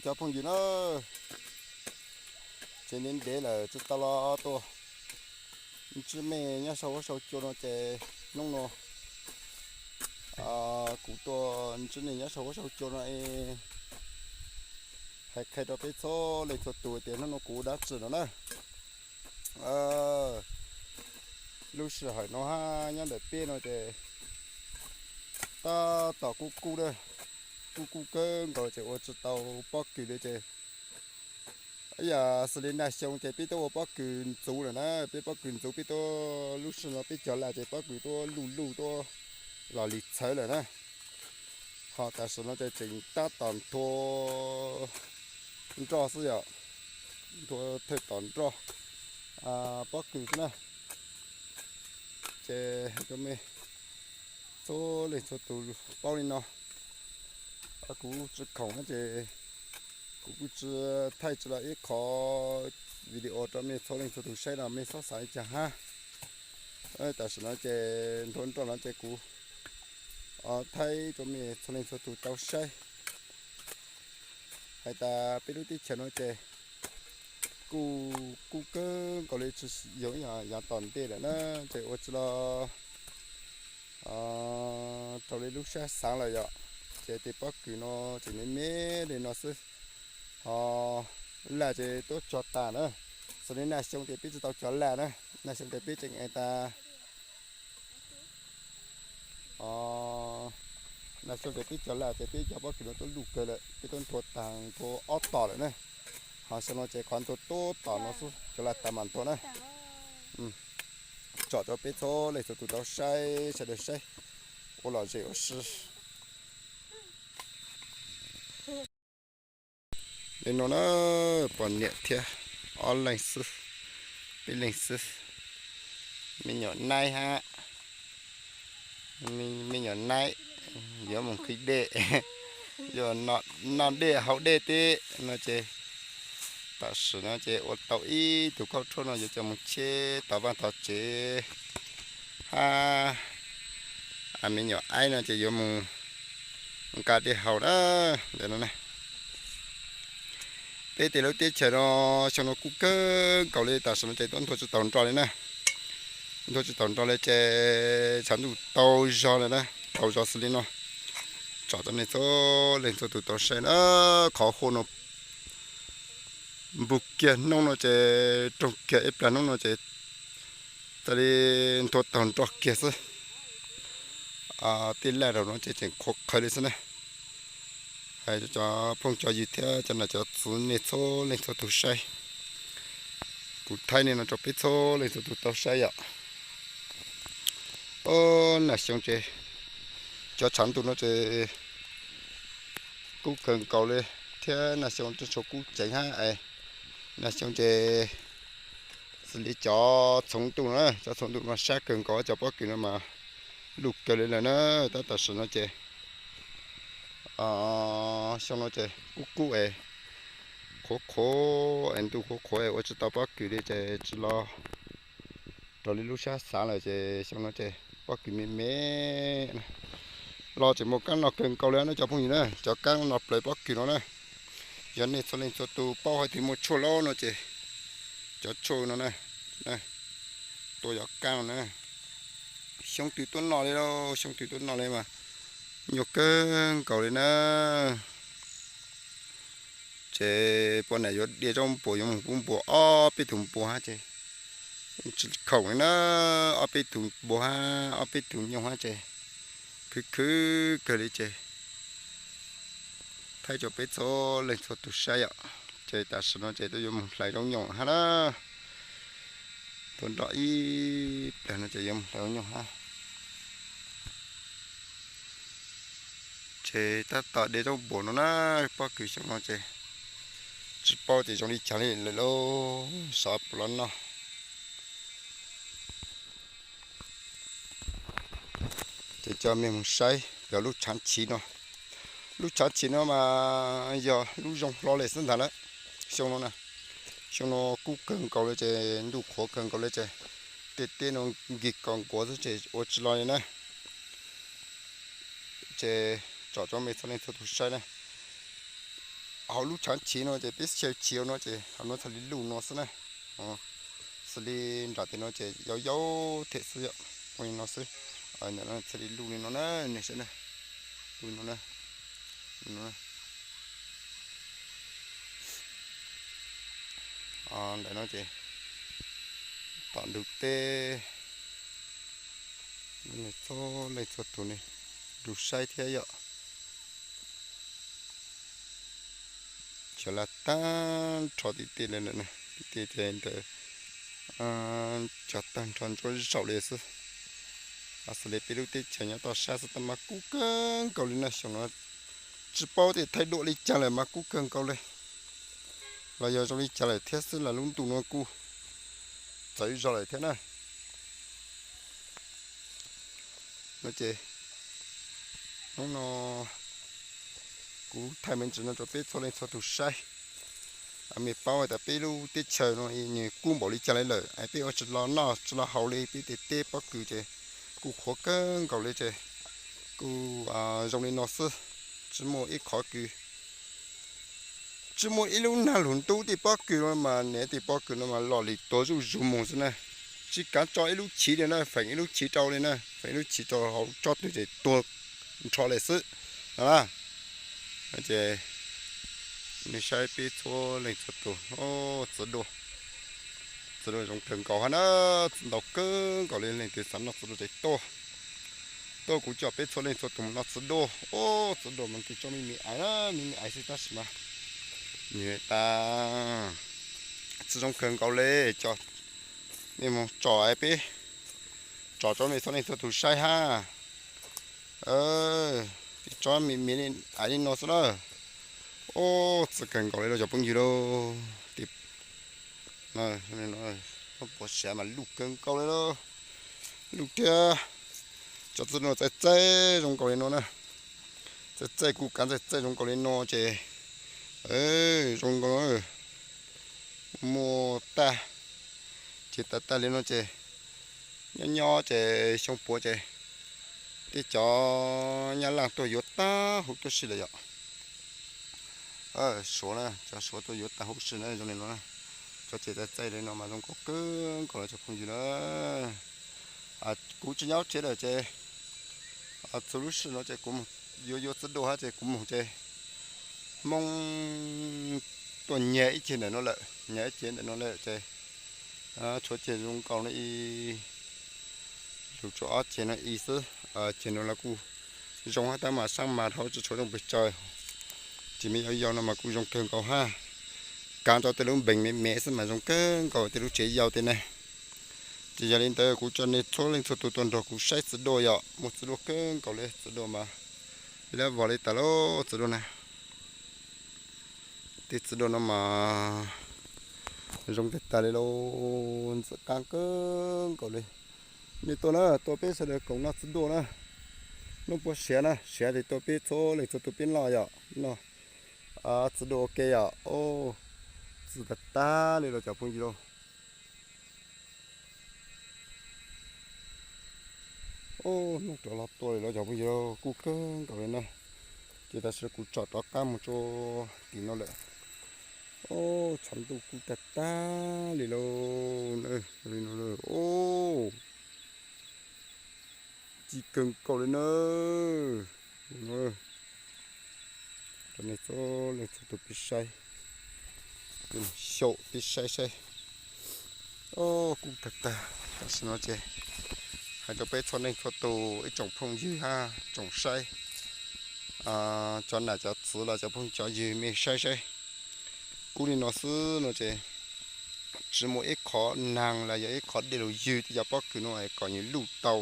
Cov phooj ywg na, ces ntev ntev lawm tsis tau los tuaj ntsib mej nyob saum huab saum cua no ces hnub no kuv tuaj ntsib nej nyob saum huab saum cua no es hais qhia rau peb txhua leej txhua tus tias hnub no kuv ua dab tsi no na. Lub sij hawm no hab nyob ntawm peb no ces tab tom kub kub na, kub kub kawg nkaus ces ua tsis tau pob kws li ces yam xws li nag xyoo ces peb tuaj ua pob kws ntxuv lawm na, peb pob kws ntxuv peb tuaj lub sij no peb cov laj ces pob kws tuaj luj luj tuaj los lig txhawv lawm na. Ho tam sim no ces tseem tab tom nthua nroj xwb yom, nthua thawj tom nroj pob kws xwb na. Ces rau mej txhua leej txhua tus paub li no, kuv tsis khoom na ces kuv kuj tsis thaij tsis los ib qho video rau mej txhua leej txhua tus saib no mej txhob xav li cas hab. Tam sim no ces nthua nroj no ces kuv thaij rau mej txhua leej txhua tus tau saib. Hais tas peb lub teb chaws no ces kuj kub kawg nkaus li tsis yooj yim yav tom ntej lawm na, ces ua tsis los raws li lub sab xaav lawm yom. Ces tej pob kws no tseem me me li no xwb, ho laj ces tuaj tsog tas na. Xws li nag xyoo ces peb tsis tau cov laj na, nag xyoo ces peb tseem es tas nag xyoo ces peb cov laj ces peb cov pob kws no tuaj luj kawg lawm, peb tuaj nthua tas nthua ob tom lawm na. Ho xyoo no ces qhov nthua tuaj tom no xwb, cov laj tas mam nthua na. Tsom rau peb txhua leej txhua tus tau saib, sawv daws saib ua lom zem ua si. Li no na, poj niam thiab ob leeg xwb, peb leeg xwb. Me nyuam naib hab, me nyuam naib yuav mus nqhis dej, yuav noj dej haus dej teb no ces tam sim no ces ua tau ib tug kauj ruam no yuav coj mus cheb tom vaj tom tsev hab me nyuam aib no ces yuav mus nqa dej haus na. Ntawm no na, peb tej lub teb chaws no xyoo no kub kawg nkaus li, tam sim no ces tuaj nthua tsis taus nroj li na. Nthua tsis taus nroj li ces tshav ntuj tau zog lawm na, tau zog xws li no. Tsom rau nej txhua leej txhua tus tau saib na, qhov huaj no npug kiag hnub no ces roog kiag ib plag hnub no ces txawm li nthua taug nroj kiag xwb. Tej laj rau no ces tseem qhuav qhawv li xwb na. Hais rau cov phooj cov ywg thiab cov nam cov txiv nej txhua leej txhua tus saib, kuv thaij nej no rau peb txhua leej txhua tus tau saib yom. Nag xyoo ces cov tshav ntuj no ces kub kawg nkaus li, thiab nag xyoo tseem tshuav kub ceev hab es nag xyoo ces xws li cov txhoov ntuj na, cov txhoov ntuj mas sab kawg nkaus, cov pob kws no mas luj kawg li lawm na. Tab tam sim no ces xyoo no ces kub kub es qhuav qhuav es ntuj qhuav qhuav es ua tsis tau pob kws li ces tsis los raws li lub sab xav lawm ces xyoo no ces pob kws me me los tseem muaj kaab no kawg nkaus li na cov phooj ywg na, cov kaab no plaws pob kws no na. Yog nej txhua leej txhua tus paub hais tias muaj tshuaj laub no ces cov tshuaj no na, tua cov kaab no na. Xyoo twg tuaj noj li lauj, xyoo twg tuaj noj li mas nyuaj kawg nkaus li na. Ces poj niam yuav de zaub npuas yuav mus pub npua ob peb tug npua hab ces tsis khoom li na, ob peb tug npua hab ob peb tug nyoog hab ces khwv khwv kawg li ces thaij rau peb txhua leej txhua tus saib yom. Ces tam sim no ces twb yuav mus hlais zaub nyoog hab na. Tuaj nroj ib plag no ces yuav mus hlais zaub nyoog hab. Ces tab tom de zaub npuas no na, pob kws xyoo no ces tsis paub tias zoo li cas li lawm lauj, xav pum los noj. Ces coj mej mus saib yog lub tshav chiv no. Lub tshav chiv no mas yog lub zoo hlo li xwb ntag lawm. Xyoo no na, xyoo no kub kawg nkaus li ces ntuj qhuav kawg nkaus li ces tej teb no nkig kom nkuav xwb ces ua tsis los li na. Ces tsom rau mej txhua leej txhua tus saib na. hauv lub tshav chiv no ces peb xyaw chiv no ces hauv no txhaj li luj no xwb na. Xws li nram tes no ces yau yau them xwb yom, ua li no xwb. Txhaj li luj li no na, nej saib na, luj li no na. Ntawm no ces tom ntug teb, txhua leej txhua tus ne, lug saib thiab yom. Cov laj tag nrho tim tej, tim tej ntawd cov tag nrho ntsuab zaum li xwb. Xws li peb lub teb chaws nyob toj sab xwb tab mas kub kawg nkaus li na, xyoo no tsis paub tias thaij duam li cas lawm mas kub kawg nkaus li. Los yog zoo li cas lawm thiab xwb los lub ntuj no kuj txawv zog lawm thiab na. No ces hnub no kuv thaij me ntsis no rau peb txhua leej txhua tus saib. Mej paub tas peb lub teb chaws no nws kub npaum li cas li lawm, peb ua tsis los noj tsis los haus li, peb tej teb pob kws ces kuj qhuav kawg nkaus li ces kuj zoo li no xwb. Tsis muaj ib qhov kws, tsis muaj ib lub nag lug ntub tej pob kws no mas niam tej pob kws no mas loj li tuag zuj zus mus xwb na. Tsis kav tso ib lub chiv li na, feem ib lub chiv rau li na, feem ib lub chiv rau hauv tsob twg ces tuag nrho li xwb no na. Ces nej saib peb txhua leej txhua tus, txiv duaj, txiv duaj zoo kawg nkaus hab na, txiv ntau kawg nkaus li, leej twg xav noj txiv duaj ces tuaj, tuaj kuv coj peb txhua leej txhua tus mus noj txiv duaj. Ub, txiv duaj mas kis tso me me aiv na, me me aiv xwb tab sis mas nws tas txiv zoo kawg nkaus li. Coj mej mus tsom, peb tsom rau mej txhua leej txhua tus saib hab. Peb tso me me aiv li no xwb na. Ub, txiv kawg nkaus li lauj cov phooj ywg lauj. Puas siav mas luj kawg nkaus li lauj. Luj thiab. Cov txiv duaj txaij txaij zoo nkaus li no na. Txaij txaij kuj kav txaij txaij zoo nkaus li no ces zoo nkaus muaj tag. Ces tag tag li no ces nyob nyob ces xyoo puav ces tej cov nyab laj tuaj yuav tag huv tib si lawm yom. Suav na, cov suav tuaj yuav tag huv si na zoo li no. Cov ces txaij txaij li no mas zoo nkauj kawg nkaus li cov phooj ywg na. Kuv tsis nyob tsev lawm ces txhua lub sij no ces kuv yuav yuav txiv duaj hab ces kuv mus ces Hmoob tuaj nyiag ib ceg ntawm no lawm, nyiag ib ceg ntawm no lawm ces tshuav ceg zoo nkaus no ib, lug tshuav ob ceg no ib xwb. Ceg no los kuj zoo hab tab mas saab mas dhau tsis tshuav zoo pes tsawg. Ces me yau yau no mas kuj zoo kawg nkaus hab. Kav rau tej lub npeeg me me xwb mas zoo kawg nkaus tej lub tsev yau tej ne. Ces yog li ntawd kuv coj nej txhua leej txhua tus tuaj nrog kuv saib txiv duaj yom, muaj txiv duaj kawg nkaus li, txiv duaj mas lab vog li tas lauj txiv duaj na. Tej txiv duaj no mas zoo tag tag li lauj, ntxim qab kawg nkaus li. Nej tuaj na, tuaj peb sawv daws koom noj txiv duaj na. Hnub puas siav na, siav ces tuaj peb txhua leej txhua tus peb noj yom, noj txiv duaj ua ke yom. Ub, txi tag tag li lauj cov phooj ywg lauj. Ub, hnub rov los tuaj li lauj cov phooj ywg lauj, kub kawg nkaus li na. Ces tam sim kuv tsom rov qab mus rau tim no lawm. Ub, tshav ntuj kub tag tag li lauj. Ub, ci kawg nkaus li na. Rau nej txhua leej txhua tus peb saib, xyaum peb saib saib. Ub, kub tag tag. Tam sim no ces hais rau peb txhua leej txhua tus ib tsoom phooj ywg hab tsoom saib, cov nam cov txwv los cov phooj cov ywg mej saib saib. Kub li no xwb no ces tsis muaj ib qhov naag los yog ib qhov dej lug ywg tej cov pob kws no kom nws luj tau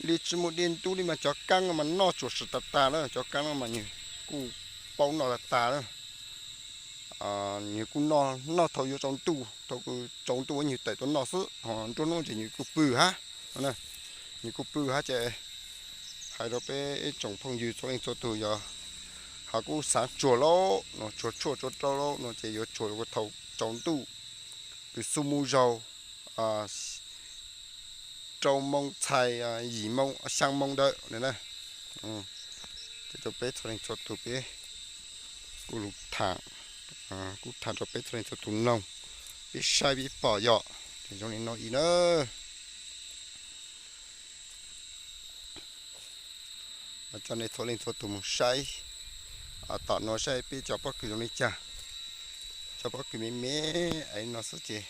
li tsis muaj dej ntub li mas cov kaab no mas noj tsuam tsis tag tag na, cov kaab no mas nws kuj paub noj tag tag na. Nws kuj noj, noj thaum yuav tsaus ntuj, thaum tsaus ntuj ua nyuag tawm tuaj noj xwb, ho nruab hnub ces nws kuj pw hab. Nws kuj pw hab ces hais rau peb ib tsoom phooj ywg txhua leej txhua tug yog ho kuj xaav tsuag lauj no, tsuag tshuaj tsuag rau lauj no ces yuav tsuag thaum tsaus ntuj, kws xub muv zaug rau moo txhais yim moo xyaa moo ntawd na. Ces rau peb txhua leej txhua tug peb Kuv lus tham, kuv tham rau peb txhua leej txhua tus mloog, peb saib peb pom yom, ces zoo li no ib na. Coj nej txhua leej txhua tus mus saib tom no saib peb cov pob kws zoo li cas. Cov pob kws me me li no xwb ces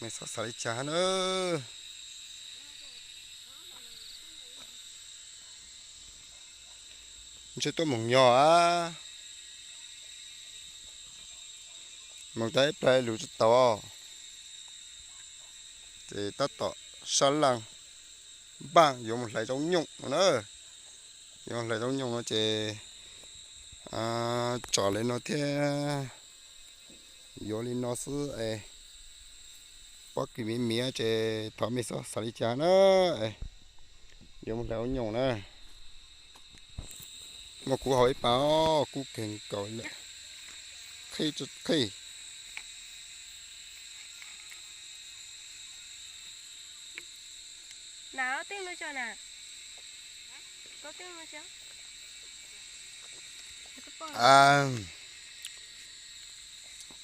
nej txhob xav li cas na. Ntshe tuaj moog nyog a, moog tau ib plag lug tsi tau, ces tab tom sab laaj npaaj yuav mus hlais zaub nyooj no na. Yuav mus hlais zaub nyooj no ces tsom li no thiab, yuav li no xwb es pob kws miv miv ces thov mej txhob xav li cas na. Yuav mus hlais zaub nyooj na. Muaj kub hauv ib pas, kub kawg nkaus li, qhib tsi qhib.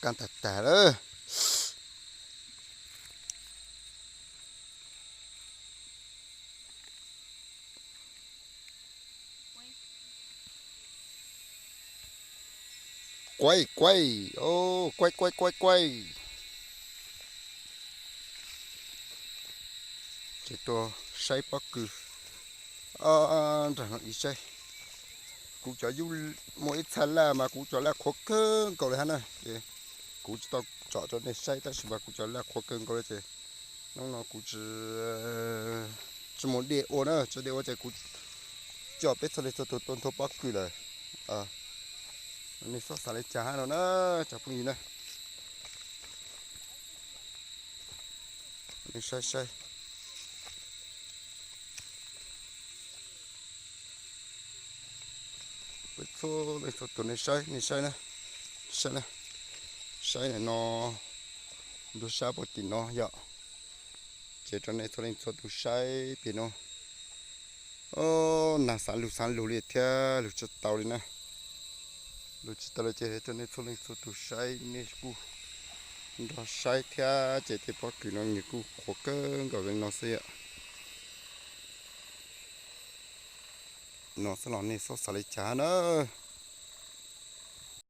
Kaaj tag tag lawm. Kuaib kuaib, kuaib kuaib kuaib kuaib. Ces tuaj saib pob kws nraag no ib saib. Kuv cov yub muaj ib txha laj mas kuv cov laj qhuav kawg nkaus li hab na, ces kuv tsi tau tsom rau nej saib tab sis mas kuv cov laj qhuav kawg nkaus li ces hnub no kuv tsi, tsi muaj dej ua na, tsi dej ua ces kuv coj peb txhua leej txhua tus tuaj nthuav pob kws lawm. Nej txhob xav li cas hab no na, cov phooj ywg na. Nej saib saib. Peb txhua leej txhua tus nej saib, nej saib na, saib na, saib ntawm no, ntug sab puag tim no yom. Ces rau nej txhua leej txhua tus saib pem no. Nag xaav lug xaav lug li thiab lug tsi tau li na. Lug tsi tau li ces rau nej txhua leej txhua tus saib, nej kuj nrog saib thiab. Ces tej pob kws no nws kuj qhuav kawg nkaus li no xwb yom. No xwb los nej txhob xav li cas na.